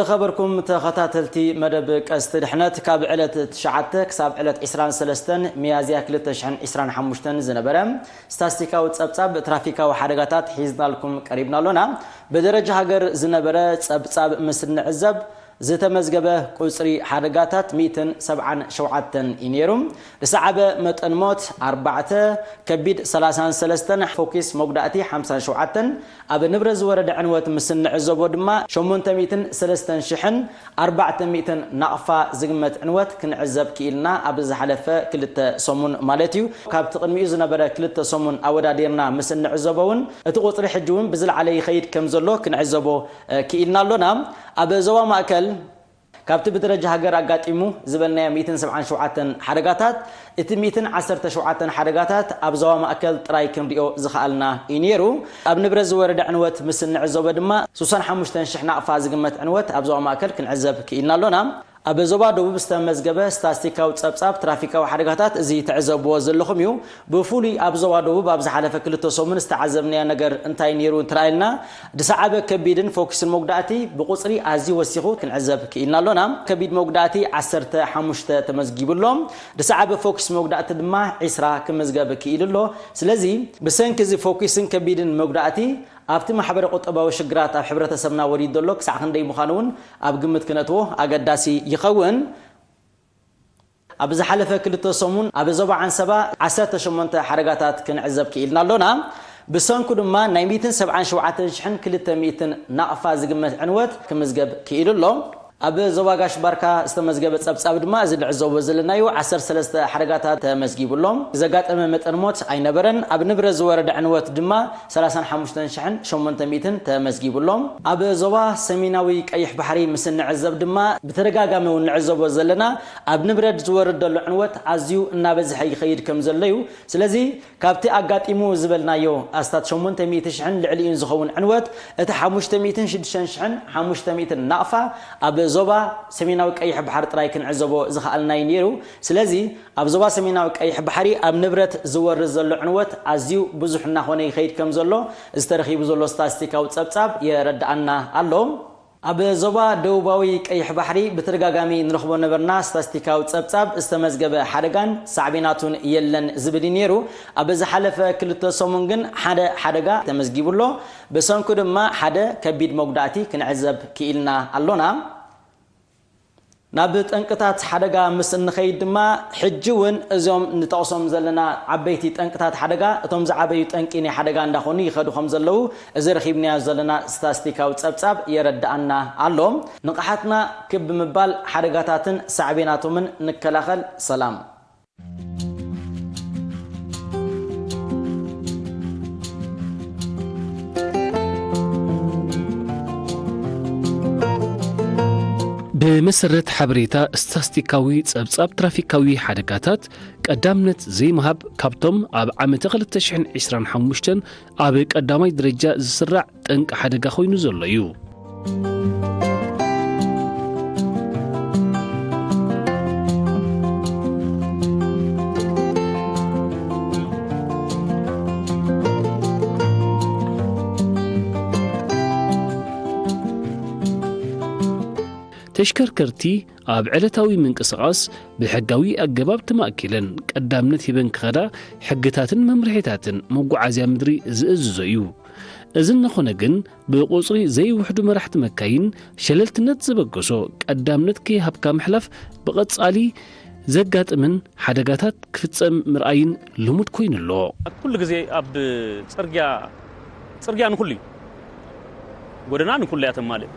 ዝኸበርኩም ተኸታተልቲ መደብ ቀስቲ ድሕነት፣ ካብ ዕለት ትሽዓተ ክሳብ ዕለት ዕስራን ሰለስተን ሚያዝያ ክልተ ሽሕን ዕስራን ሓሙሽተን ዝነበረ ስታስቲካዊ ጸብጻብ ትራፊካዊ ሓደጋታት ሒዝናልኩም ቀሪብና ኣሎና። ብደረጃ ሃገር ዝነበረ ጸብጻብ ምስ ንዕዘብ፣ ዝተመዝገበ ቁጽሪ ሓደጋታት ሚእትን ሰብዓን ሸውዓተን እዩ ነይሩ። ዝሰዓበ መጠን ሞት ኣርባዕተ፣ ከቢድ ሰላሳን ሰለስተን፣ ፎኪስ መጉዳእቲ ሓምሳን ሸውዓተን፣ ኣብ ንብረት ዝወረደ ዕንወት ምስ እንዕዘቦ ድማ ሸሞንተ ሚእትን ሰለስተን ሽሕን ኣርባዕተ ሚእትን ናቕፋ ዝግመት ዕንወት ክንዕዘብ ክኢልና፣ ኣብ ዝሓለፈ ክልተ ሰሙን ማለት እዩ። ካብቲ ቅድሚኡ ዝነበረ ክልተ ሰሙን ኣወዳዲርና ምስ እንዕዘቦ እውን፣ እቲ ቁጽሪ ሕጂ እውን ብዝለዓለ ይኸይድ ከም ዘሎ ክንዕዘቦ፣ እ፣ ክኢልና ኣሎና። ኣብ ዞባ ማእከል፣ ካብቲ ብደረጃ ሃገር ኣጋጢሙ ዝበልናዮ ሚእትን ሰብዓን ሸውዓተን ሓደጋታት፣ እቲ ሚእትን ዓሰርተ ሸውዓተን ሓደጋታት ኣብ ዞባ ማእከል ጥራይ ክንሪኦ ዝኸኣልና እዩ ነይሩ። ኣብ ንብረት ዝወረደ ዕንወት ምስ እንዕዘቦ ድማ፣ ስሳን ሓሙሽተን ሽሕ ናቕፋ ዝግመት ዕንወት ኣብ ዞባ ማእከል ክንዕዘብ ክኢልና ኣሎና። ኣብ ዞባ ደቡብ ዝተመዝገበ ስታስቲካዊ ጸብጻብ ትራፊካዊ ሓደጋታት እዚ ትዕዘብዎ ዘለኹም እዩ። ብፍሉይ ኣብ ዞባ ደቡብ ኣብ ዝሓለፈ ክልተ ሰሙን ዝተዓዘብናዮ ነገር እንታይ ነይሩ እንተረኣየልና፣ ዝሰዓበ ከቢድን ፎኪስን መጉዳእቲ ብቁጽሪ ኣዝዩ ወሲኹ ክንዕዘብ ክኢልና ኣሎና። ከቢድ መጉዳእቲ ዓሰርተ ሓሙሽተ ተመዝጊቡ ኣሎ። ዝሰዓበ ፎኪስ መጉዳእቲ ድማ ዒስራ ክምዝገብ ክኢሉ ኣሎ። ስለዚ፣ ብሰንኪ እዚ ፎኪስን ከቢድን መጉዳእቲ፣ ኣብቲ ማሕበረ ቁጠባዊ ሽግራት ኣብ ሕብረተሰብና ወሪዱ ዘሎ ክሳዕ ክንደይ ምዃኑ እውን ኣብ ግምት ክነእትዎ ኣገዳሲ ይኸውን። ኣብ ዝሓለፈ ክልተ ሰሙን ኣብ ዞባ ዓንሰባ ዓሰርተ ሸሞንተ ሓደጋታት ክንዕዘብ ክኢልና ኣሎና። ብሰንኩ ድማ ናይ ሚእትን ሰብዓን ሸውዓተን ሽሕን ክልተ ሚእትን ናቕፋ ዝግመት ዕንወት ክምዝገብ ክኢሉ ኣሎ። ኣብ ዞባ ጋሽ ባርካ ዝተመዝገበ ጸብጻብ ድማ እዚ ንዕዘቦ ዘለናዩ ዓሰርተ ሰለስተ ሓደጋታት ተመዝጊቡ ኣሎ። ዘጋጠመ መጠን ሞት ኣይነበረን። ኣብ ንብረት ዝወረደ ዕንወት ድማ ሰላሳን ሓሙሽተን ሽሕን ሸሞንተ ሚእትን ተመዝጊቡ ኣሎ። ኣብ ዞባ ሰሜናዊ ቀይሕ ባሕሪ ምስ እንዕዘብ ድማ ብተደጋጋሚ እውን ንዕዘቦ ዘለና ኣብ ንብረት ዝወርድ ዘሎ ዕንወት ኣዝዩ እናበዝሐ ይኸይድ ከም ዘሎ እዩ። ስለዚ ካብቲ ኣጋጢሙ ዝበልናዮ ኣስታት ሸሞንተ ሚእቲ ሽሕን ልዕሊኡን ዝኸውን ዕንወት፣ እቲ ሓሙሽተ ሚእትን ሽዱሽተ ሽሕን ሓሙሽተ ሚእትን ናቕፋ ኣብ ዞባ ሰሜናዊ ቀይሕ ባሕሪ ጥራይ ክንዕዘቦ ዝኸኣልናዩ ነይሩ። ስለዚ ኣብ ዞባ ሰሜናዊ ቀይሕ ባሕሪ ኣብ ንብረት ዝወርድ ዘሎ ዕንወት ኣዝዩ ብዙሕ እናኾነ ይኸይድ ከም ዘሎ ዝተረኺቡ ዘሎ ስታስቲካዊ ጸብጻብ የረድኣና ኣሎ። ኣብ ዞባ ደቡባዊ ቀይሕ ባሕሪ ብተደጋጋሚ ንረኽቦ ነበርና ስታስቲካዊ ጸብጻብ ዝተመዝገበ ሓደጋን ሳዕቤናቱን የለን ዝብል እዩ ነይሩ። ኣብ ዝሓለፈ ክልተ ሰሙን ግን ሓደ ሓደጋ ተመዝጊቡ ኣሎ። ብሰንኩ ድማ ሓደ ከቢድ መጉዳእቲ ክንዕዘብ ክኢልና ኣሎና። ናብ ጠንቅታት ሓደጋ ምስ እንኸይድ ድማ፣ ሕጂ እውን እዞም ንጠቕሶም ዘለና ዓበይቲ ጠንቅታት ሓደጋ፣ እቶም ዝዓበዩ ጠንቂ ናይ ሓደጋ እንዳኾኑ ይኸዱ ከም ዘለዉ፣ እዚ ረኺብናዮ ዘለና ስታስቲካዊ ጸብጻብ የረድኣና ኣሎ። ንቕሓትና ክብ ብምባል ሓደጋታትን ሳዕቤናቶምን ንከላኸል። ሰላም። ብመሰረት ሓበሬታ ስታስቲካዊ ጸብጻብ ትራፊካዊ ሓደጋታት፣ ቀዳምነት ዘይምሃብ ካብቶም ኣብ ዓመተ ክልተ ሽሕን ዕስራን ሓሙሽተን ኣብ ቀዳማይ ደረጃ ዝስራዕ ጠንቂ ሓደጋ ኮይኑ ዘሎ እዩ። ተሽከርከርቲ ኣብ ዕለታዊ ምንቅስቓስ ብሕጋዊ ኣገባብ ተማእኪለን ቀዳምነት ሂበን ክኸዳ ሕግታትን መምርሒታትን መጓዓዝያ ምድሪ ዝእዝዞ እዩ። እዚ እናኾነ ግን፣ ብቁጽሪ ዘይውሕዱ መራሕቲ መካይን ሸለልትነት ዝበገሶ ቀዳምነት ከይሃብካ ምሕላፍ ብቐጻሊ ዘጋጥምን ሓደጋታት ክፍጸም ምርኣይን ልሙድ ኮይኑ ኣሎ። ኩሉ ግዜ ኣብ ጽርግያ፣ ጽርግያ ንኹሉ እዩ። ጎደና ንኹሉ እያ ተማልእ።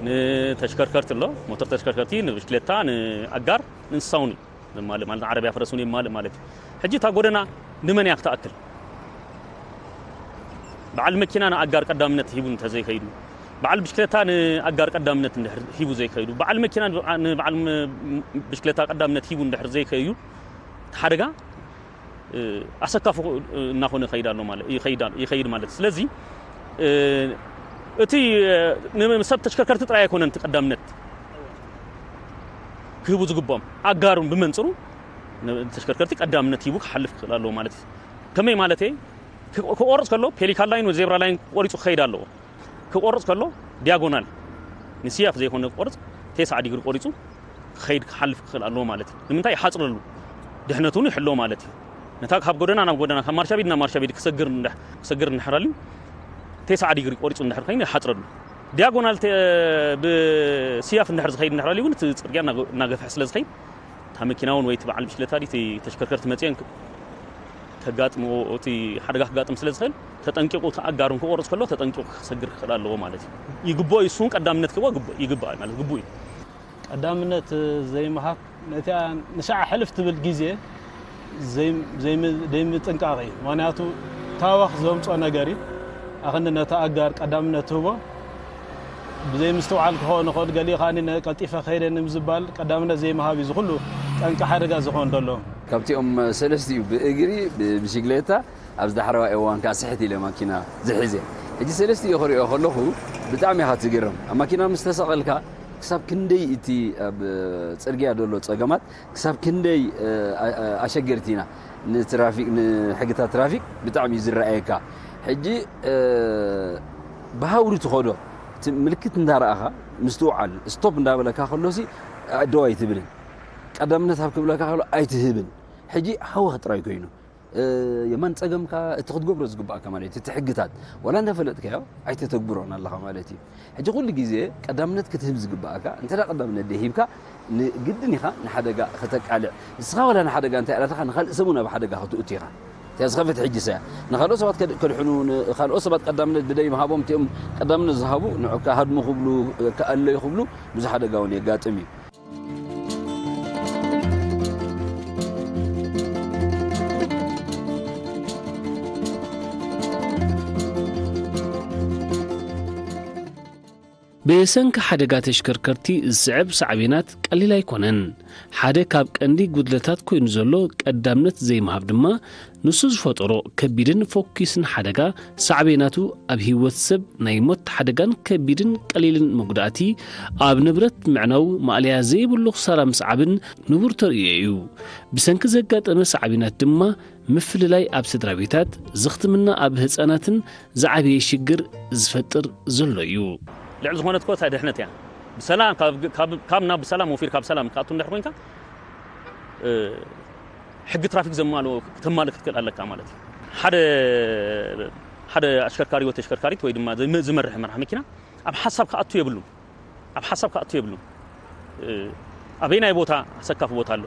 ንተሽከርከርቲ ኣሎ፣ ሞተር ተሽከርከርቲ፣ ንብሽክሌታ፣ ንኣጋር፣ ንእንስሳ እውን እዩ ዘማልእ፣ ማለት ንዓረብያ ፈረስ እውን የማልእ ማለት እዩ። ሕጂ እታ ጎደና ንመን እያ ክትኣክል? በዓል መኪና ንኣጋር ቀዳምነት ሂቡ እንተዘይከይዱ፣ በዓል ብሽክሌታ ንኣጋር ቀዳምነት እንድሕር ሂቡ ዘይከይዱ፣ በዓል መኪና ንበዓ-፣ ንበዓል ም-፣ ብሽክሌታ ቀዳምነት ሂቡ እንድሕር ዘይከይዱ፣ እቲ ሓደጋ፣ እ፣ ኣሰካፊ፣ እ፣ እናኾነ ይኸይድ ኣሎ ማለት፣ ይኸይድ ኣሎ፣ ይኸይድ ማለት። ስለዚ፣ እ፣ እቲ፣ እ፣ ን-፣ ንሰብ ተሽከርከርቲ ጥራይ ኣይኮነን እቲ ቀዳምነት ክህቡ ዝግብኦም፣ ኣጋሩን ብመንጽሩ ን-፣ ተሽከርከርቲ ቀዳምነት ሂቡ ክሓልፍ ክኽእል ኣለዎ ማለት እዩ። ከመይ ማለት እየ? ክ-፣ ክቆርጽ ከሎ ፔሊካን ላይን ወይ ዜብራ ላይን ቆሪጹ ክኸይድ ኣለዎ። ክቆርጽ ከሎ ዲያጎናል ንስያፍ ዘይኮነ ክቆርጽ፣ ተስዓ ዲግሪ ቆሪጹ ክኸይድ ክሓልፍ ክኽእል ኣለዎ ማለት እዩ። ንምንታይ? ይሓጽረሉ፣ ድሕነቱ እውን ይሕሎ ማለት እዩ። ነታ ካብ ጎደና ናብ ጎደና፣ ካብ ማርሻ ቤት ናብ ማርሻ ቤት ክሰግር እንድሕ-፣ ክሰግር እንድሕር ኣልዩ፣ ተስዓ ዲግሪ ቆሪጹ እንድሕር ኮይኑ ይሓጽረሉ። ዲያጎናል ተ-፣ ብስያፍ እንድሕር ዝኸይድ እንድሕር ኣልዩ እውን እቲ ጽርግያ እናገ-፣ እናገፍሐ ስለ ዝኸይድ፣ እታ መኪና እውን ወይ እቲ በዓል ብሽክለታ ድዩ እቲ ተሽከርከርቲ መጺአን ክ-፣ ከጋጥምዎ፣ እቲ ሓደጋ ክጋጥም ስለ ዝኽእል፣ ተጠንቂቑ፣ እቲ ኣጋር ክቆርጽ ከሎ ተጠንቂቑ ክሰግር ክኽእል ኣለዎ ማለት እዩ። ይግብኦ እዩ፣ እሱ እውን ቀዳምነት ክህቦ ግብ-፣ ይግባእ ማለት ግቡእ እዩ። ቀዳምነት ዘይምሃብ፣ ነቲኣ ንሻዕ ሕልፍ ትብል ግዜ ዘይም-፣ ዘይም-፣ ዘይምጥንቃቕ እዩ። ምኽንያቱ፣ ታወኽ ዘምጾ ነገር እዩ። ኣኽንዲ ነቲ ኣጋር ቀዳምነት ትህቦ፣ ብዘይምስትውዓል ክኸውን ይኽእል፣ ገሊኡ ከኣ ነ-፣ ቀልጢፈ ከይደ ንምዝባል ቀዳምነት ዘይምሃብ እዩ፣ እዚ ኩሉ ጠንቂ ሓደጋ ዝኾን ዘሎ። ካብቲኦም ሰለስቲኡ፣ ብእግሪ፣ ብብሽግሌታ፣ ኣብዚ ዳሕረዋይ እዋን ከኣ ስሕት ኢለ ማኪና ዝሕዘ። ሕጂ ሰለስቲኡ ክሪኦ ከለኹ ብጣዕሚ ኢኻ ትግረም። ኣብ ማኪና ምስ ተሰቐልካ ክሳብ ክንደይ እቲ ኣብ ጽርግያ ዘሎ ጸገማት፣ ክሳብ ክንደይ፣ እ፣ ኣ-፣ ኣ-፣ ኣሸገርቲ ኢና። ንትራፊክ፣ ንሕግታት ትራፊክ ብጣዕሚ እዩ ዝረኣየካ። ሕጂ፣ እ፣ ብሃውሪ ትኸዶ፣ እቲ ምልክት እንዳረኣኻ ምስትውዓል፣ ስቶፕ እንዳበለካ ከሎሲ፣ ኣደው ኣይትብልን። ቀዳምነት ሃብ ክብለካ ከሎ ኣይትህብን። ሕጂ ሃወኽ ጥራይ ኮይኑ፣ እ፣ የማን ጸገምካ እቲ ክትገብሮ ዝግባኣካ ማለት እዩ። እቲ ሕግታት ዋላ እንዳፈለጥካዮ ኣይተተግብሮን ኣለኻ ማለት እዩ። ሕጂ ኩሉ ግዜ ቀዳምነት ክትህብ ዝግባኣካ፣ እንተ ደኣ ቀዳምነት ደይሂብካ፣ ንግድን ኢኻ ንሓደጋ ከተቃልዕ። ንስኻ ዋላ ንሓደጋ እንታይ ኣላትኻ፣ ንኻልእ ሰብ እውን ኣብ ሓደጋ ክትእቱ ኢኻ። እቲኣ ዝኸፈት ሕጂ ሰያ ንኻልኦት ሰባት ከድ-፣ ከድሕኑ፣ ንኻልኦት ሰባት ቀዳምነት ብደይ ምሃቦም፣ እቲኦም ቀዳምነት ዝሃቡ ንዑ ክሃድሙ ክብሉ፣ ክኣለዩ ክብሉ ብዙሕ ሓደጋ እውን የጋጥም እዩ። ብሰንኪ ሓደጋ ተሽከርከርቲ ዝስዕብ ሳዕቤናት ቀሊል ኣይኮነን። ሓደ ካብ ቀንዲ ጉድለታት ኮይኑ ዘሎ ቀዳምነት ዘይምሃብ ድማ፣ ንሱ ዝፈጠሮ ከቢድን ፎኪስን ሓደጋ ሳዕቤናቱ ኣብ ህይወት ሰብ ናይ ሞት ሓደጋን ከቢድን ቀሊልን መጉዳእቲ፣ ኣብ ንብረት ምዕናው ማእለያ ዘይብሉ ክሳራ ምስዓብን ንቡር ተርእዮ እዩ። ብሰንኪ ዘጋጠመ ሳዕቤናት ድማ ምፍልላይ ኣብ ስድራ ቤታት፣ ዝኽትምና ኣብ ህጻናትን ዝዓበየ ሽግር ዝፈጥር ዘሎ እዩ። ልዕሊ ዝኾነት እኮ እታ ድሕነት እያ። ብሰላም ካብ፣ ካብ፣ ካብ ናብ ብሰላም ወፊርካ ብሰላም ክትኣቱ እንድሕር ኮንካ፣ እ፣ ሕጊ ትራፊክ ዘማልኦ፣ ክተማልእ ክትክእል ኣለካ ማለት እዩ። ሓደ፣ ሓደ ኣሽከርካሪ ወይ ተሽከርካሪት ወይ ድማ ዝመ-፣ ዝመርሕ መራሕ መኪና ኣብ ሓሳብ ክኣቱ የብሉን። ኣብ ሓሳብ ክኣቱ የብሉን። እ፣ ኣበየናይ ቦታ ኣሰካፊ ቦታ ኣሎ?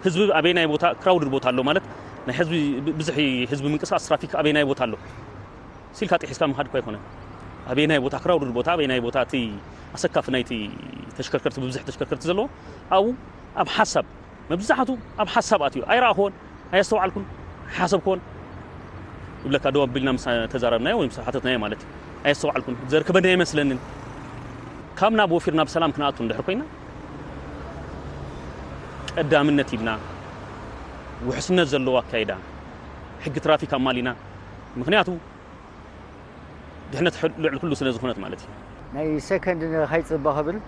ህዝቢ ኣበየናይ ቦታ ክራውድድ ቦታ ኣሎ? ማለት ናይ ህዝቢ ብ-፣ ብዝሒ ህዝቢ ምንቅስቃስ ትራፊክ ኣበየናይ ቦታ ኣሎ? ሲልካ ጥሒስካ ምኻድ እኮ ኣይኮነን። ኣበየናይ ቦታ ክራውድድ ቦታ፣ ኣበየናይ ቦታ እቲ ኣሰካፊ ናይቲ ተሽከርከርቲ፣ ብብዝሒ ተሽከርከርቲ ዘለዎ፣ ኣብኡ ኣብ ሓሳብ፣ መብዛሕቱ ኣብ ሓሳብ ኣትዩ። ኣይረኣኹዎን፣ ኣየስተውዓልኩን፣ ሓሰብኩዎን ይብለካ። ደው ኣቢልና ምስ ተዛረብናዮ ወይ ምስ ሓተትናዮ ማለት እዩ። ኣየስተውዓልኩን፣ ዘርክበኒ ኣይመስለንን። ካብ ናብ ወፊርና ብሰላም ክንኣቱ እንድሕር ኮይና፣ ቀዳምነት ሂብና፣ ውሕስነት ዘለዎ ኣካይዳ፣ ሕጊ ትራፊክ ኣማሊና። ምኽንያቱ ድሕነት ሕ-፣ ልዕሊ ኩሉ ስለ ዝኾነት ማለት እዩ። ናይ ሰከንድ ንኸይጽበ ክብል፣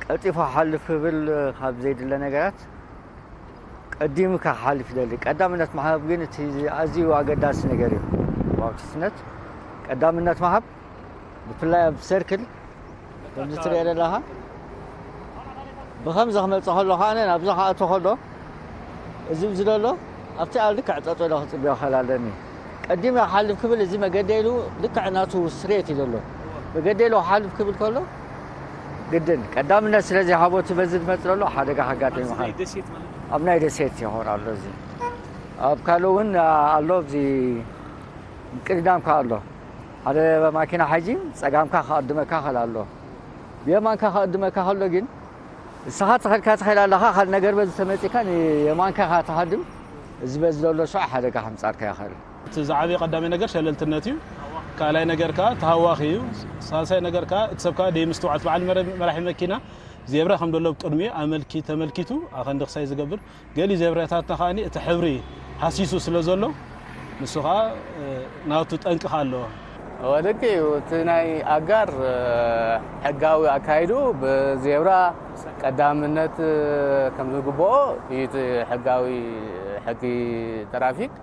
ቀልጢፉ ክሓልፍ ክብል ካብ ዘይድለ ነገራት ቀዲሙ ክሓልፍ ይደሊ። ቀዳምነት ምሃብ ግን እቲ ኣዝዩ ኣገዳሲ ነገር እዩ። ዋክስነት ቀዳምነት ምሃብ፣ ብፍላይ ኣብ ሰርክል ከምዚ ትሪኦ ዘለኻ፣ ብኸምዚ ክመጽእ ከሎ ከኣ ናብዚ ክኣቱ ከሎ፣ እዚ ኣብዚ ዘሎ ኣብቲ ኣብ ልክዕ ጠጠው ኢለ ክጽበዮ ክኽእል ኣለኒ። ቀዲመ ክሓልፍ ክብል እዚ መገዲ ኢሉ ልክዕ ናቱ ስትሬት እዩ ዘሎ። መገዲ ኢሉ ክሓልፍ ክብል ከሎ ግድን ቀዳምነት ስለ ዘይሃቦ እቲ በዚ ዝመጽእ ዘሎ ሓደጋ ከጋጥም ኣብዚ ናይ ይኽእል። ደሴት ማለት እዩ። ኣብ ናይ ደሴት ይኸውን ኣሎ እዚ። ኣብ ካልእ እውን ኣሎ ኣብዚ ቅድዳምካ ኣሎ። ሓደ ማኪና ሓጂ ጸጋምካ ክቕድመካ ይኽእል ኣሎ። ብየማንካ ክቕድመካ ከሎ ግን ንስኻ ተኸልካ ትኸይድ ኣለኻ፣ ካልእ ነገር በዚ ተመጺእካ ንየማንካ ኢኻ ትሃድም። እዚ በዚ ዘሎ ሸው ሓደጋ ከምጻልካ ይኽእል። እቲ ዝዓበየ ቀዳማይ ነገር ሸለልትነት እዩ። ካልኣይ ነገር ከኣ ተሃዋኺ እዩ። ሳልሳይ ነገር ከኣ እቲ ሰብ ከኣ ደይምስትውዓል፣ እቲ በዓል መረ-፣ መራሒ መኪና ዜብራ ከም ዘሎ ኣብ ቅድሚኡ ኣመልኪ-፣ ተመልኪቱ ኣኸንዲ ክሳይ ዝገብር፣ ገሊ ዜብራታትና ከኣ እቲ ሕብሪ ሃሲሱ ስለ ዘሎ ንሱ ከኣ፣ እ፣ ናቱ ጠንቂ ከኣ ኣለዎ። እወ፣ ልክዕ እዩ። እቲ ናይ ኣጋር፣ እ፣ ሕጋዊ ኣካይዱ ብዜብራ ቀዳምነት፣ እ፣ ከም ዝግብኦ እዩ እቲ ሕጋዊ ሕጊ ትራፊክ።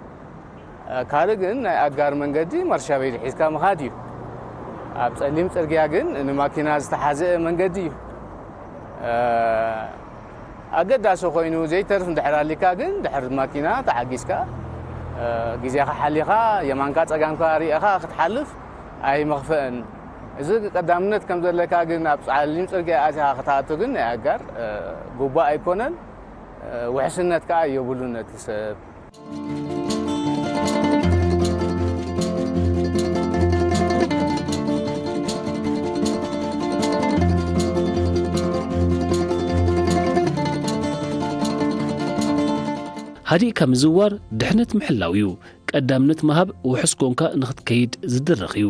እ፣ ካልእ ግን ናይ ኣጋር መንገዲ ማርሻ ቤት ሒዝካ ምኻድ እዩ። ኣብ ጸሊም ጽርግያ ግን ንማኪና ዝተሓዘ መንገዲ እዩ። ኣገዳሲ ኮይኑ ዘይተርፍ እንድሕር ኣሊካ ግን ድሕሪ ማኪና ተዓጊስካ ግዜኻ ሓሊኻ የማንካ ጸጋምካ ርኢኻ ክትሓልፍ ኣይመኽፈእን። እዚ ቀዳምነት ከም ዘለካ ግን ኣብ ጸሊም ጽርግያ ኣትኻ ክትኣቱ ግን ናይ ኣጋር ግቡእ ኣይኮነን። ውሕስነት ከኣ የብሉን ነቲ ሰብ። ሃዲእካ ምዝዋር ድሕነት ምሕላው እዩ። ቀዳምነት ምሃብ ውሑስ ኮንካ ንኽትከይድ ዝድረኽ እዩ።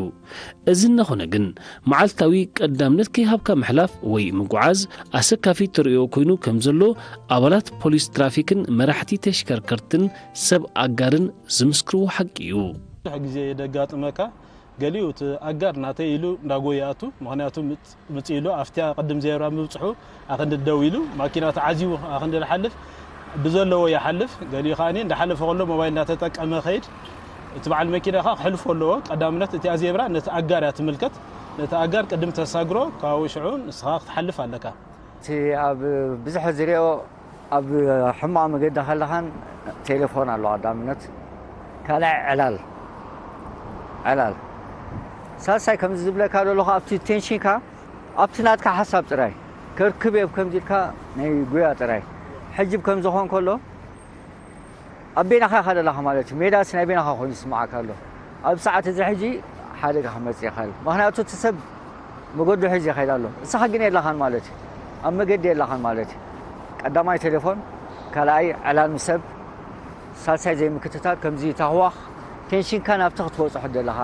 እዚ እናኾነ ግን፣ መዓልታዊ ቀዳምነት ከይሃብካ ምሕላፍ ወይ ምጉዓዝ ኣሰካፊ ተርእዮ ኮይኑ ከም ዘሎ ኣባላት ፖሊስ ትራፊክን መራሕቲ ተሽከርከርትን ሰብ ኣጋርን ዝምስክርዎ ሓቂ እዩ። ብዙሕ ግዜ ደጋጥመካ፣ ገሊኡ እቲ ኣጋር ናተይ ኢሉ እንዳጎየ ይኣቱ። ምኽንያቱ ምጽእ ኢሉ ኣብቲያ ቅድም ዜብራ ምብጽሑ ኣኽንዲ ደው ኢሉ ማኪና ተዓዚቡ ኣኽንዲ ዝሓልፍ ብዘለዎ ይሓልፍ። ገሊኡ ከኣኒ እንዳሓለፈ ከሎ ሞባይል እንዳተጠቀመ ከይድ። እቲ በዓል መኪና ከኣ ክሕልፎ ኣለዎ። ቀዳምነት እቲኣ ዜብራ ነቲ ኣጋር እያ ትምልከት። ነቲ ኣጋር ቅድም ተሳግሮ ካብኡ ሽዑ ንስኻ ክትሓልፍ ኣለካ። እቲ ኣብ ብዝሕ ዝሪኦ ኣብ ሕማቕ መገዲ ከለኻን ቴሌፎን ኣሎ ቀዳምነት፣ ካልኣይ ዕላል ዕላል ሳልሳይ ከምዚ ዝብለካ ዘለኹ ኣብቲ ቴንሽንካ ኣብቲ ናትካ ሓሳብ ጥራይ ከርክብ እየ ከምዚ ኢልካ ናይ ጉያ ጥራይ ሕጂ ከምዚ ኾን ከሎ ኣብ ቤናኻ ኢኻ ዘለኻ ማለት እዩ። ሜዳስ ናይ ቤናኻ ኮይኑ ይስምዓካ ኣሎ። ኣብ ሰዓት እዚ ሕጂ ሓደጋ ክመጽእ ይኽእል። ምኽንያቱ እቲ ሰብ መገዱ ሒዙ ይኸይድ ኣሎ። ንስኻ ግን የለኻን ማለት እዩ። ኣብ መገዲ የለኻን ማለት እዩ። ቀዳማይ ቴሌፎን፣ ካልኣይ ዕላል ምስ ሰብ፣ ሳልሳይ ዘይምክትታል፣ ከምዚ ታህዋኽ ቴንሽንካ ናብቲ ክትበጽሖ ዘለኻ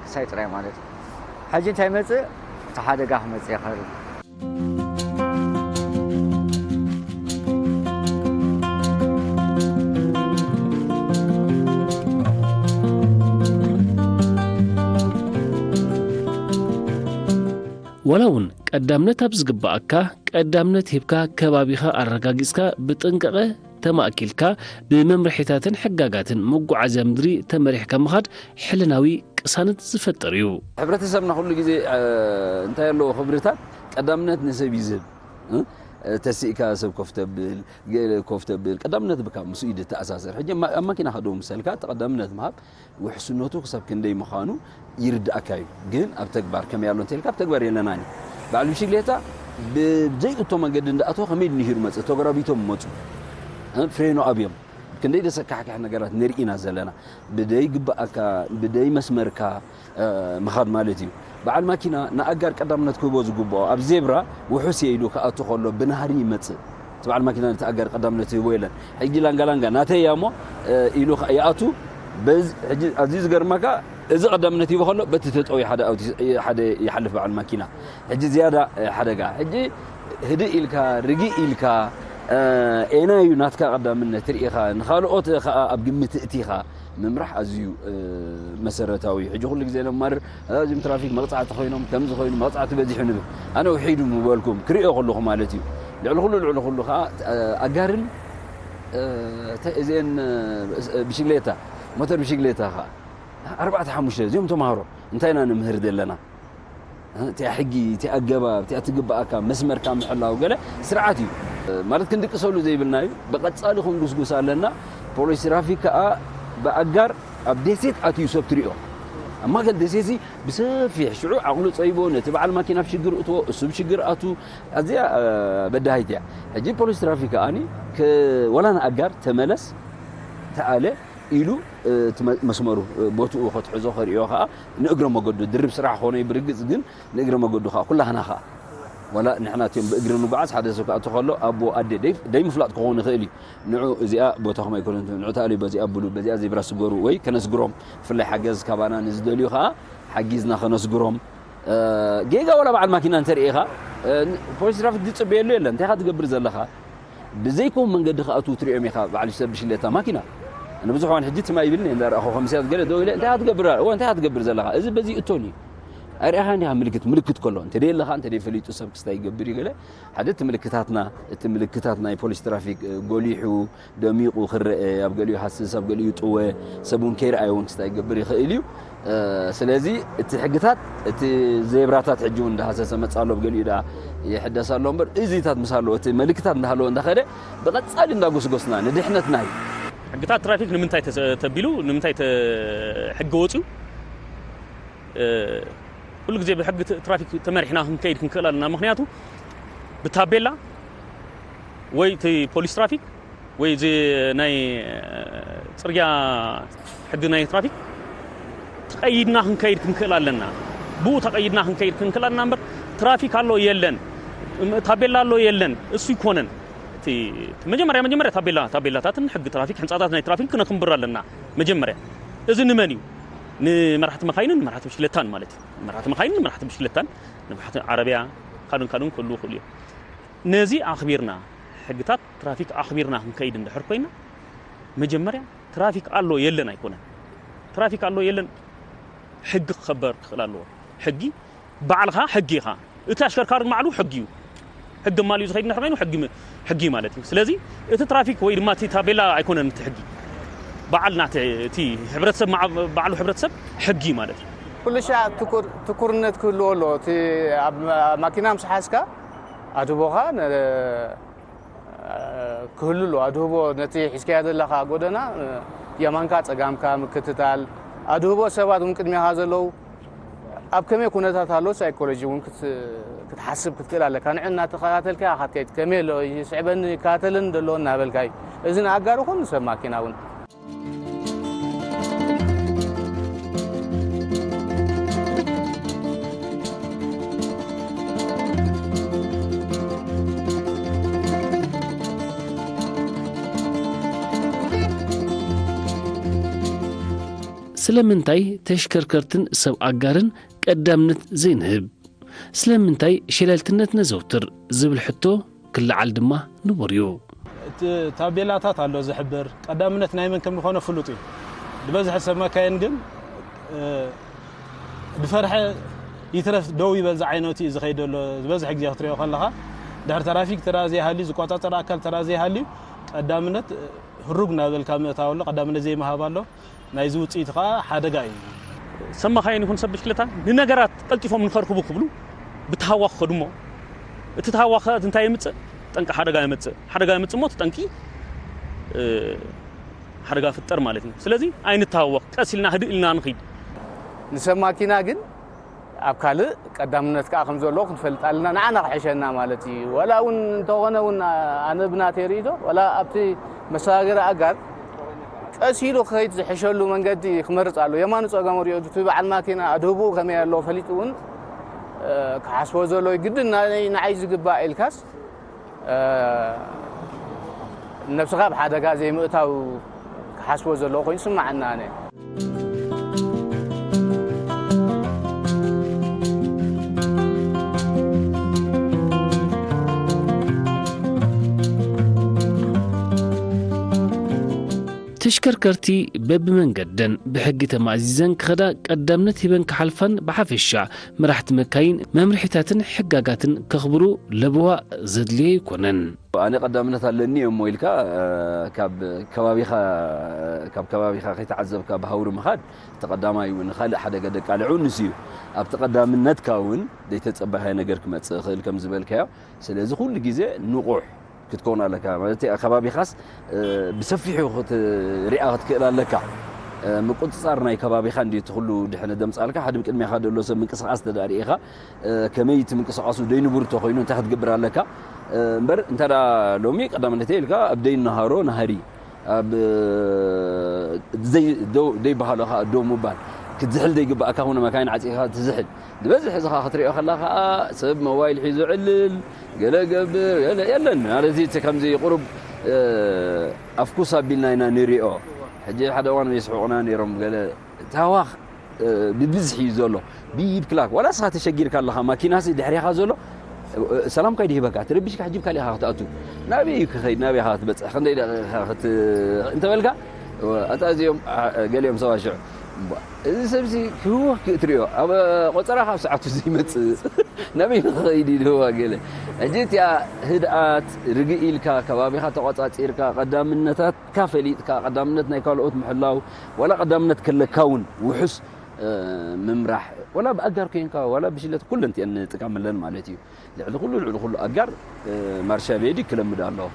ክሳይ ጥራይ ማለት እዩ። ሕጂ እንታይ ይመጽእ? እቲ ሓደጋ ክመጽእ ይኽእል። ዋላ እውን ቀዳምነት ኣብ ዝግባኣካ ቀዳምነት ሂብካ ከባቢኻ ኣረጋጊፅካ ብጥንቃቐ ተማእኪልካ ብመምርሒታትን ሕጋጋትን መጓዓዝያ ምድሪ ተመሪሕካ ምኻድ ሕልናዊ ቅሳነት ዝፈጥር እዩ። ሕብረተሰብና ኩሉ ግዜ እንታይ ኣለዎ ክብርታት ቀዳምነት ንሰብ እዩ ዝህብ። ተሲእካ ሰብ ኮፍ ተብል፣ ገለ ኮፍ ተብል፣ ቀዳምነት ብካ ምስኡ እዩ ዝተኣሳሰር። ሕጂ ኣብ ማኪና ከደው ምሰልካ እቲ ቀዳምነት ምሃብ ውሕስነቱ ክሳብ ክንደይ ምዃኑ ይርድኣካ እዩ። ግን ኣብ ተግባር ከመይ ኣሎ እንተልካ ኣብ ተግባር የለናን እዩ። በዓል ብሽግሌታ ብዘይእቶ መንገዲ እንዳኣተወ ከመይ ድንሂሩ መጽእ ተጎራቢቶም መጹ ፍሬኖ ኣብዮም ክንደይ ደሰካሕካሕ ነገራት ንርኢ ኢና ዘለና። ብደይ ግብኣካ ብደይ መስመርካ ምኻድ ማለት እዩ። በዓል ማኪና ንኣጋር ቀዳምነት ክህቦ ዝግብኦ ኣብ ዜብራ ውሑስ እየ ኢሉ ክኣቱ ከሎ ብናህሪ ይመጽእ። እቲ በዓል ማኪና ነቲ ኣጋር ቀዳምነት ይህቦ የለን። ሕጂ ላንጋ ላንጋ ናተይ እያ እሞ ኢሉ ይኣቱ። ሕጂ ኣዝዩ ዝገርመካ እዚ ቀዳምነት ይህቦ ከሎ በቲ ተጠውዩ ሓደ ይሓልፍ በዓል ማኪና። ሕጂ ዝያዳ ሓደጋ ሕጂ ህድእ ኢልካ ርግእ ኢልካ ኤና እዩ ናትካ ቀዳምነት ርኢኻ ንኻልኦት ኸዓ ኣብ ግምት እቲኻ ምምራሕ ኣዝዩ መሰረታዊ እዩ። ሕጂ ኩሉ ግዜ ነማርር እዚም ትራፊክ መቕጻዕቲ ኮይኖም ከምዚ ኮይኑ መቕጻዕቲ በዚሑ ንብል ኣነ ውሒዱ ምበልኩም ክሪኦ ከለኹ ማለት እዩ። ልዕሊ ኩሉ ልዕሊ ኩሉ ኸዓ ኣጋርን እዚአን ብሽግሌታ ሞተር ብሽግሌታ ኸዓ ኣርባዕተ ሓሙሽተ እዚኦም ተምሃሮ እንታይ ኢና ንምህር ዘለና? እቲኣ ሕጊ፣ እቲኣ ኣገባብ፣ እቲኣ ትግበኣካ መስመርካ ምሕላው ገለ ስርዓት እዩ። ማለት ክንድቅሰሉ ዘይብልና እዩ። ብቐጻሊ ክንጉስጉስ ኣለና። ፖሊስ ትራፊክ ከኣ ብኣጋር ኣብ ደሴት ኣትዩ ሰብ ትሪኦ። ኣብ ማእከል ደሴትሲ ብሰፊሕ ሽዑ ዓቕሉ ጸይቦ ነቲ በዓል ማኪና ኣብ ሽግር እትዎ፣ እሱ ኣብ ሽግር ኣቱ። ኣዝያ በዳሂት እያ። ሕጂ ፖሊስ ትራፊክ ከኣኒ ወላ ንኣጋር ተመለስ ተኣለ ኢሉ እቲ መስመሩ ቦትኡ ከትሕዞ ከርእዮ ከኣ ንእግረ መገዱ ድርብ ስራሕ ኾነ ብርግጽ ግን ንእግረ መገዱ ከኣ ኩላህና ከኣ ወላ ንሕና እትዮም ብእግሪ ንጓዓዝ ሓደ ሰብ ክኣቱ ከሎ ኣቦ ኣደ ደይ ምፍላጥ ክኸውን ይኽእል እዩ። ንዑ እዚኣ ቦታኹም ኣይኮነትን ንዑ ተኣልዩ በዚኣ ብሉ በዚኣ ዜብራ ስገሩ ወይ ከነስግሮም ብፍላይ ሓገዝ ካባና ንዝደልዩ ከኣ ሓጊዝና ከነስግሮም ጌጋ ወላ በዓል ማኪና እንተርኢኻ ፖሊስ ትራፊክ ዝጽበየሉ የለን እንታይ ኢኻ ትገብር ዘለኻ ብዘይከውን መንገዲ ከኣትዉ ትሪኦም ኢኻ በዓል ሰብ ብሽለታ ማኪና ኣነ ብዙሕ ዋን ሕጂ ትማ ይብልኒ እንዳ ረኣኹ ከምስያት ገለ ደው ኢለ እንታይ ኢኻ ትገብር እዎ እንታይ ኢኻ ትገብር ዘለኻ እዚ በዚ እቶን እዩ ኣይርኣኻ እንዲኻ ምልክት ምልክት ከሎ እንተ ደየለኻ እንተ ደይፈሊጡ ሰብ ክስታይ ይገብር እዩ ገለ ሓደ እቲ ምልክታትና እቲ ምልክታት ናይ ፖሊስ ትራፊክ ጎሊሑ ደሚቑ ክረአ ኣብ ገሊኡ ሃስስ ኣብ ገሊኡ ጥወ ሰብ እውን ከይረኣየ እውን ክስታይ ይገብር ይኽእል እዩ ስለዚ እቲ ሕግታት፣ እቲ ዜብራታት ሕጂ እውን እንዳሃሰሰ መጽእ ኣሎ፣ ብገሊኡ ደኣ ይሕደስ ኣሎ እምበር፣ እዚታት ምስ ሃለዎ፣ እቲ መልክታት እንዳሃለዎ እንዳኸደ፣ ብቐጻሊ እንዳጎስጎስና ንድሕነትና እዩ። ሕግታት ትራፊክ ንምንታይ ተሰ-፣ ተቢሉ፣ ንምንታይ ተ-፣ ሕጊ ወጺኡ? እ፣ ኩሉ ግዜ ብሕጊ ት-፣ ትራፊክ ተመሪሕና ክንከይድ ክንክእል ኣለና። ምኽንያቱ ብታቤላ ወይ እቲ ፖሊስ ትራፊክ ወይ እዚ ናይ፣ እ፣ ጽርግያ ሕጊ ናይ ትራፊክ ተቐይድና ክንከይድ ክንክእል ኣለና። ብኡ ተቐይድና ክንከይድ ክንክእል ኣለና እምበር ትራፊክ ኣሎ የለን፣ እም፣ ታቤላ ኣሎ የለን፣ እሱ ይኮነን። እቲ፣ እቲ መጀመርያ፣ መጀመርያ ታቤላ፣ ታቤላታትን ሕጊ ትራፊክ፣ ሕንጻታት ናይ ትራፊክ ክነኽብር ኣለና። መጀመርያ እዚ ንመን እዩ? ንመራሕቲ መካይንን ንመራሕቲ ብሽክለታን ማለት እዩ። ንመራሕቲ መካይንን ንመራሕቲ ብሽክለታን፣ ንመራሕቲ ዓረብያ፣ ካልኡን ካልኡን ክህልዉ ይኽእሉ እዮም። ነዚ ኣኽቢርና፣ ሕግታት ትራፊክ ኣኽቢርና ክንከይድ እንድሕር ኮይና፣ መጀመርያ ትራፊክ ኣሎ የለን ኣይኮነን። ትራፊክ ኣሎ የለን፣ ሕጊ ክኸበር ክኽእል ኣለዎ። ሕጊ፣ ባዕልኻ ሕጊ ኢኻ። እቲ ኣሽከርካሪ ባዕሉ ሕጊ እዩ። ሕጊ ኣማሊኡ ዝኸይድ እንድሕር ኮይኑ ሕጊ ም-፣ ሕጊ ማለት እዩ። ስለዚ እቲ ትራፊክ ወይ ድማ እቲ ታቤላ ኣይኮነን እቲ ሕጊ። በዓል ናቲ፣ እቲ ሕብረተሰብ መዓ-፣ ባዕሉ ሕብረተሰብ ሕጊ ማለት እዩ። ኩሉ ሻዕ ትኩር-፣ ትኩርነት ክህልዎ ኣለዎ። እቲ ኣብ ማ-፣ ማኪና ምስ ሓዝካ ኣድህቦኻ ነ-፣ ክህሉ ኣለዎ። ኣድህቦ ነቲ ሒዝካዮ ዘለኻ ጎደና፣ የማንካ ጸጋምካ ምክትታል፣ ኣድህቦ ሰባት እውን ቅድሜኻ ዘለዉ ኣብ ከመይ ኩነታት ኣሎ ሳይኮሎጂ እውን ክት-፣ ክትሓስብ ክትክእል ኣለካ። ንዕ እናተኸታተልካ ኢኻ ክትከይድ፣ ከመይ ኣሎ፣ ይስዕበኒ፣ ይከታተለኒ ዘሎ እናበልካ እዩ። እዚ ንኣጋር ይኹን ንሰብ ማኪና እውን። ስለምንታይ ተሽከርከርትን ሰብ ኣጋርን ቀዳምነት ዘይንህብ? ስለምንታይ ሸለልትነት ነዘውትር ዝብል ሕቶ ክለዓል ድማ ንቡር እዩ። እቲ ታቤላታት ኣሎ ዝሕብር፣ ቀዳምነት ናይ መን ከም ዝኾነ ፍሉጥ እዩ። ዝበዝሐ ሰብ መካይን ግን፣ እ፣ ዝፈርሐ ይትረፍ ደው ይበል ዝዓይነቱ እዩ ዝኸይድ ዘሎ። ዝበዝሐ ግዜ ክትሪኦ ከለኻ፣ ድሕሪ ትራፊክ ተራ ዘይሃልዩ፣ ዝቆጻጸር ኣካል ተራ ዘይሃልዩ፣ ቀዳምነት፣ እ፣ ህሩግ እናበልካ ምእታው ኣሎ፣ ቀዳምነት ዘይምሃብ ኣሎ። ናይዚ ውጽኢት ከኣ ሓደጋ እዩ። ሰብ መኻይን ይኹን ሰብ ብሽክለታ ንነገራት ቀልጢፎም ንኸርክቡ ክብሉ ብተሃዋኽ ይኸዱ እሞ፣ እቲ ተሃዋኽ ከኣ እንታይ የምጽእ? ጠንቂ ሓደጋ የምጽእ። ሓደጋ የምጽእ እሞ እቲ ጠንቂ፣ እ፣ ሓደጋ ይፍጠር ማለት እዩ። ስለዚ ኣይንተሃወኽ፣ ቀስ ኢልና ህድእ ኢልና ንኺድ። ንሰብ ማኪና ግን ኣብ ካልእ ቀዳምነት ከኣ ከም ዘለዎ ክንፈልጥ ኣለና። ንዓና ክሕሸና ማለት እዩ። ዋላ እውን እንተኾነ እውን ኣነ ብናተይ ርእይቶ ዋላ ኣብቲ መሰጋገሪ ኣጋር ቀስ ኢሉ ክኸይድ ዝሕሸሉ መንገዲ ክመርጽ ኣለዎ። የማኑ ጸገሙ ሪኦ እቲ በዓል ማኪና ኣድህብኡ ከመይ ኣለዎ ፈሊጡ እውን ክሓስቦ ዘለዎ እዩ። ግድን ናይ ንዓይ ዝግባእ ኢልካስ ነብስኻ ኣብ ሓደጋ ዘይምእታው ክሓስቦ ዘለዎ ኮይኑ ይስምዓኒ ኣነ። ተሽከርከርቲ በብመንገደን ብሕጊ ተማእዚዘን ክኸዳ ቀዳምነት ሂበን ክሓልፋን ብሓፈሻ መራሕቲ መካይን መምርሒታትን ሕጋጋትን ከኽብሩ ለበዋ ዘድልዮ ኣይኮነን። ኣነ ቀዳምነት ኣለኒ እሞ ኢልካ ካብ ከባቢኻ ካብ ከባቢኻ ከይተዓዘብካ ብሃውሪ ምኻድ እቲ ቀዳማይ እዩ። ንኻልእ ሓደጋ ደቃልዕ እውን ንሱ እዩ። ኣብቲ ቀዳምነትካ እውን ዘይተጸበኻዮ ነገር ክመጽእ ይኽእል ከም ዝበልካዮ። ስለዚ ኩሉ ግዜ ንቑሕ ክትከውን ኣለካ ማለት እዩ። ከባቢኻስ ብሰፊሑ ክትሪኣ ክትክእል ኣለካ። ምቁጽጻር ናይ ከባቢኻ እንዲ እቲ ኩሉ ድሕነት ደምጻልካ ሓደ ብቅድሚኻ ዘሎ ሰብ ምንቅስቃስ ተዳሪኢኻ ከመይ እቲ ምንቅስቃሱ ደይንቡር ተኮይኑ እንታይ ክትገብር ኣለካ? እምበር እንተ ሎሚ ቀዳምነት ኢልካ ኣብ ደይን ናሃሮ ናሃሪ ኣብ ዘይበሃሎ ከዓ ደው ምባል ክትዝሕል ዘይግባእካ ኮነ መካይን ዓፂኻ ትዝሕል ዝበዝሕ እዚ ከዓ ክትሪኦ ከላ ከዓ ሰብ ሞባይል ሒዙ ዕልል ገለ ገብር ገለ የለን ማለት እቲ ከምዚ ቁሩብ ኣፍኩስ ኣቢልና ኢና ንሪኦ ሕጂ ሓደ እዋን የስሕቁና ነይሮም ገለ ታዋኽ ብብዝሒ እዩ ዘሎ ቢብ ክላክ ዋላ ስኻ ተሸጊርካ ኣለኻ ማኪናሲ ድሕሪኻ ዘሎ ሰላም ካይዲ ሂበካ ትረቢሽካ ሕጂ ካሊኻ ክትኣቱ ናበይ እዩ ክኸይድ ናበይ ኢኻ ክትበፅሕ ክንደይ ደቂኻ እንተበልካ ኣታ እዚኦም ገሊኦም ሰባ ሽዑ እዚ ሰብዚ ክህወ ክትሪኦ ኣብ ቆፀራ ካብ ሰዓቱ ዘይመፅእ ናበይ ንኽኸይድ ይድህዋ ገለ ሕጂ እቲኣ ህድኣት ርግእ ኢልካ ከባቢኻ ተቆፃፂርካ ቀዳምነታትካ ፈሊጥካ ቀዳምነት ናይ ካልኦት ምሕላው ዋላ ቀዳምነት ከለካ እውን ውሑስ ምምራሕ፣ ዋላ ብኣጋር ኮይንካ ዋላ ብሽለት ኩለን እቲአን ንጥቀመለን ማለት እዩ። ልዕሊ ኩሉ ልዕሊ ኩሉ ኣጋር ማርሻ ቤዲ ክለምድ ኣለዎ።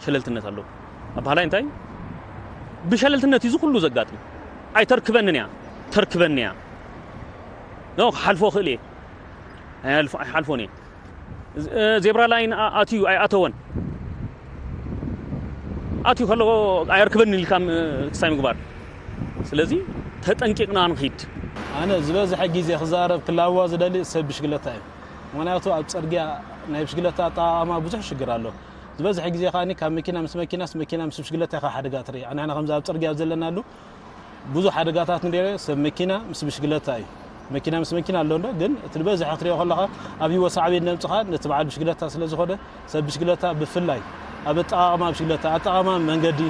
ሸለልትነት ኣለዎ ኣባህላይ እንታይ ብሸለልትነት እዩ ኩሉ ዘጋጥም። ኣይተርክበንን እያ፣ ተርክበኒ እያ። ኖ ክሓልፎ ክእል እየ፣ ኣይሓልፎን እየ። ዜብራ ላይን ኣትዩ ኣይኣተወን፣ ኣትዩ ከሎ ኣየርክበኒ ኢልካ ክሳይ ምግባር። ስለዚ ተጠንቂቕና ንኺድ። ኣነ ዝበዝሐ ግዜ ክዛረብ ክላዋ ዝደሊ ሰብ ብሽግለታ እዩ። ምክንያቱ ኣብ ፅርግያ ናይ ብሽግለታ ኣጠቃቅማ ብዙሕ ሽግር ኣሎ። ዝበዝሐ ግዜ ከኣ ካብ መኪና ምስ መኪና፣ ምስ መኪና ምስ ብሽግለታ ኢኻ ሓደጋ ትርኢ። ኣንሕና ከምዚ ኣብ ፅርግያ ኣብ ዘለናሉ ብዙሕ ሓደጋታት ንሪኦ ሰብ መኪና ምስ ብሽግለታ እዩ። መኪና ምስ መኪና ኣሎ እንዶ፣ ግን እቲ ዝበዝሐ ክትሪኦ ከለኻ ኣብ ህይወት ሳዕቤን ነምፅኻ ነቲ በዓል ብሽግለታ ስለ ዝኾነ ሰብ ብሽግለታ ብፍላይ ኣብ ኣጠቃቅማ ብሽግለታ፣ ኣጠቃቅማ መንገዲ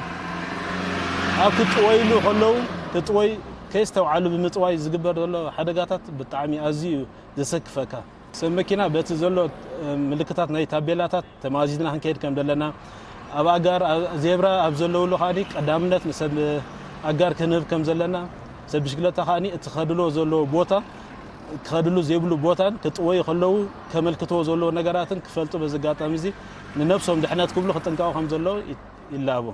ኣብ ክጥወይሉ ከለዉ ክጥወይ ከይስተውዓሉ ብምጥዋይ ዝግበር ዘሎ ሓደጋታት ብጣዕሚ ኣዝዩ እዩ ዘሰክፈካ። ሰብ መኪና በቲ ዘሎ ምልክታት ናይ ታቤላታት ተማዚዝና ክንከይድ ከም ዘለና፣ ኣብ ኣጋር ዜብራ ኣብ ዘለውሉ ከኣ ቀዳምነት ንሰብ ኣጋር ክንህብ ከም ዘለና፣ ሰብ ብሽግለታ ከኣ እቲ ከድሎ ዘለዎ ቦታ ክኸድሉ ዘይብሉ ቦታን ክጥወዩ ከለዉ ከመልክትዎ ዘለዎ ነገራትን ክፈልጡ በዚ ኣጋጣሚ እዚ ንነብሶም ድሕነት ክብሉ ክጥንቀቑ ከም ዘለዎ ይላቦ።